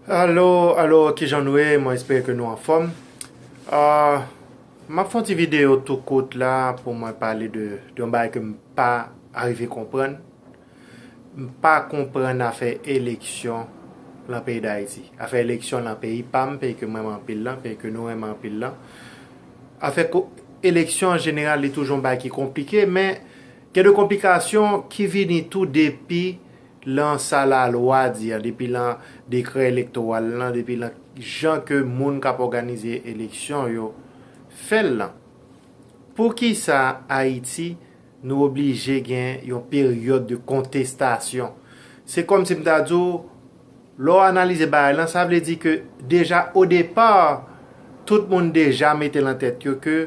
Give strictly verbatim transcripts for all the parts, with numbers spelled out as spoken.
Alo, alo, kijan nou ye? Mwen espere ke nou anfòm. Ah, m ap fè yon ti videyo tou kout la pou mwen pale de, de yon bagay ke m pa arive konprann. M pa konprann afè eleksyon lan peyi Dayiti. Afè eleksyon lan peyi pa m, peyi ke m renmen anpil lan, peyi ke nou renmen anpil lan. Afè ko-, eleksyon an jeneral, li toujou yon bagay ki konplike, men gen de konplikasyon ki vini tou depi lan sa lalwa di an, depi lan dekrè elektoral lan, depi lan jan ke moun k ap òganize eleksyon yo fè l lan. Poukisa Ayiti nou oblije gen yon peryòd de kontestasyon? Se kòmsi m ta di w, lè w analize bagay lan, sa vle di ke deja o depa, tout moun deja mete lan tèt yo ke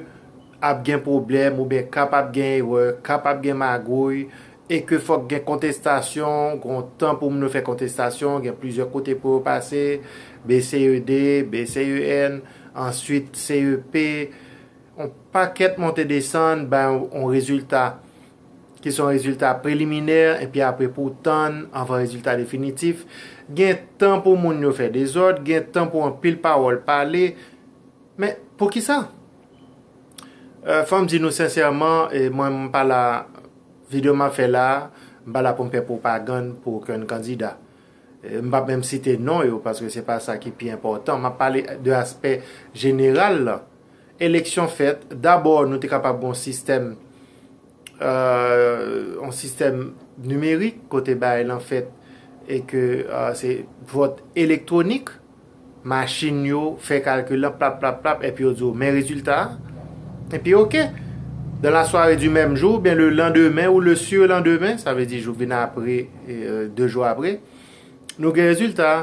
ap gen pwoblèm oubyen kapab gen erè, kapab gen magouy, e ke fòk gen kontestasyon, gen yon tan pou moun yo fè kontestasyon, gen plizyè kote pou yo pase, B C E D, B C E N, answit C E P, yon pakèt monte desann, bay yon, yon rezilta ki se yon rezilta preliminè, epi apre pou w tann anvan rezilta definitif. Gen tan pou moun yo fè dezòd, gen tan pou anpil pawòl pale. Men, poukisa? Euh, fò m di nou sensèman, e mwen, m pa la, videyo m ap fè la, m pa la pou m fè pwopagann pou okenn kandida. E m p ap menm site non yo, paske se pa sa ki pi enpòtan. M ap pale de aspè jeneral lan. Eleksyon fèt, dabò, nou te kapab gen yon sistèm, euh, yon sistèm nimerik, kote bagay lan fèt, e ke, euh, se vòt elektwonik, machin yo fè kalkil lan, plap, plap, plap, epi yo di w, men rezilta a, epi oke. Dans la soirée du même jour, oubyen le lendemain ou le surlendemain, sa vle di jou vin apre, euh, de jou apre, nou gen rezilta a.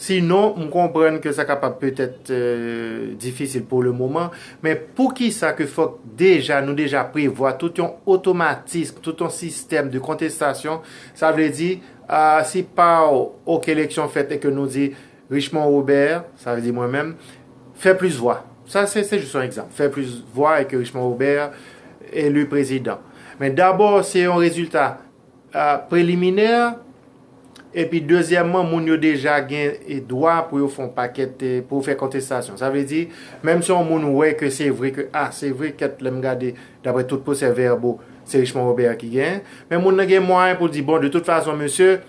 Sinon, m konprann ke sa kapab petèt, euh, difisil pou le moman, men poukisa ke fòk deja, nou deja prevwa tout yon otomatism, tout yon sistèm de kontestasyon? Sa vle di, ah, si pa w, oke, eleksyon fèt e ke nou di Richemond Robert, sa vle di mwen menm, fè plis vwa. Sa, se, se jis yon egzanp. Fè plis vwa e ke Richemond Robert eli prezidan. Men dabò, se yon rezilta, ah, preliminè, epi dezyèmman, moun yo deja gen, e, dwa pou yo fè yon pakèt, e, pou yo fè kontestasyon. Sa vle di, menm si yon moun wè ke se vre ke, ah, se vre, kèt, lè m gade, daprè tout pwosè vèbo, se Richemond Robert ki genyen, men moun nan gen mwayen pou l di, bon, de tout fason, mesye,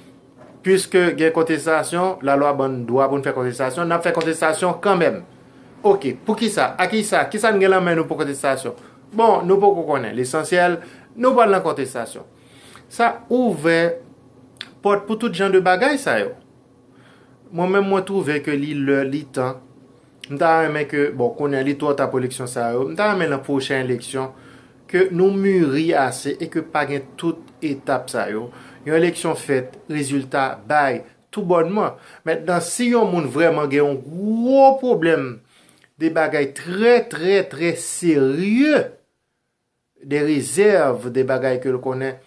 piske gen kontestasyon, lalwa ban n dwa pou n fè kontestasyon, n ap fè kontestasyon kanmenm. Oke, poukisa? A kisa? Kisa n gen lan men nou pou kontestasyon? Bon, nou poko konnen. Lesansyèl, nou pral nan kontestasyon. Sa ouvè pòt pou tout jan de bagay sa yo. Mwen menm, mwen twouve ke li lè, li tan. M ta renmen ke, bon, kounye a li twò ta pou eleksyon sa yo. M ta renmen lan pwochen eleksyon ke nou miri ase e ke pa gen tout etap sa yo. Yon eleksyon fèt, rezilta bay toubònman. Mentnan, si yon moun vrèman gen yon gwo pwoblèm, de bagay trè, trè, trè serye, de rezèv, de bagay ke l konnen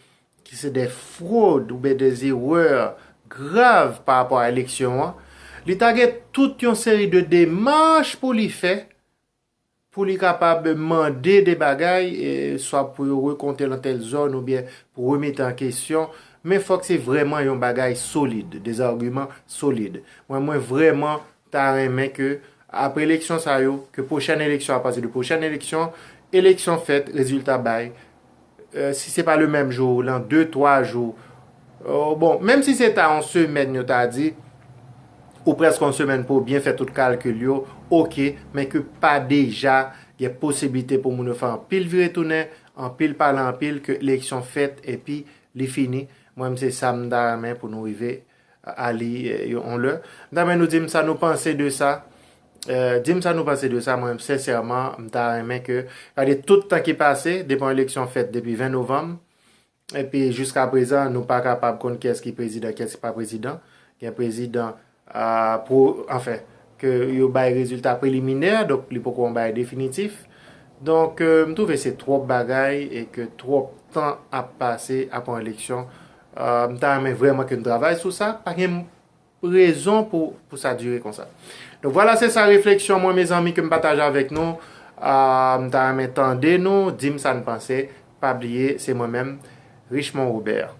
ki se de fwod oubyen de erè grav pa rapò a eleksyon an, li ta gen tout yon seri de demach pou li fè, pou li kapab mande de bagay, e, swa pou yo rekonte lan tèl zòn oubyen pou remete an kesyon, men fòk se vrèman yon bagay solid, de zagiman solid. Mwen, mwen vrèman ta renmen ke apre eleksyon sa yo, ke pwochèn eleksyon, apati de pwochèn eleksyon, eleksyon fèt, rezilta bay, euh, si se pa le menm jou, lan de, twa jou, euh, bon, menm si se ta yon semèn, yo ta di, ou prèske yon semèn pou w byen fè tout kalkil yo, oke, men ke pa deja gen posiblite pou moun yo fè anpil vire tounen, anpil pale anpil, ke eleksyon fèt, epi li fini. Mwen, se sa m ta renmen pou nou rive a li, eh, yon lè. M ta renmen nou di m sa nou panse de sa. Eh, di m sa nou panse de sa. Mwen, sensèman, m ta renmen ke, gade tout tan ki pase, depi yon eleksyon fèt depi ven novanm, epi jiska prezan, nou pa kapab konn kiyès ki prezidan, kiyès ki pa prezidan. Gen prezidan, ah, pou, anfen, ke yo bay rezilta preliminè, donk li poko yon bagay definitif. Donk, euh, m twouve se twòp bagay e ke twòp tan ap pase apre yon eleksyon. Euh, m ta renmen vrèman ke n travay sou sa. Pa gen rezon pou, pou sa dire konsa. Donk, vwala, se sa refleksyon mwen, mezanmi, ke m pataje avèk nou. Ah, m ta renmen tande nou, di m sa n panse. Pa bliye, se mwen menm, Richemond Robert.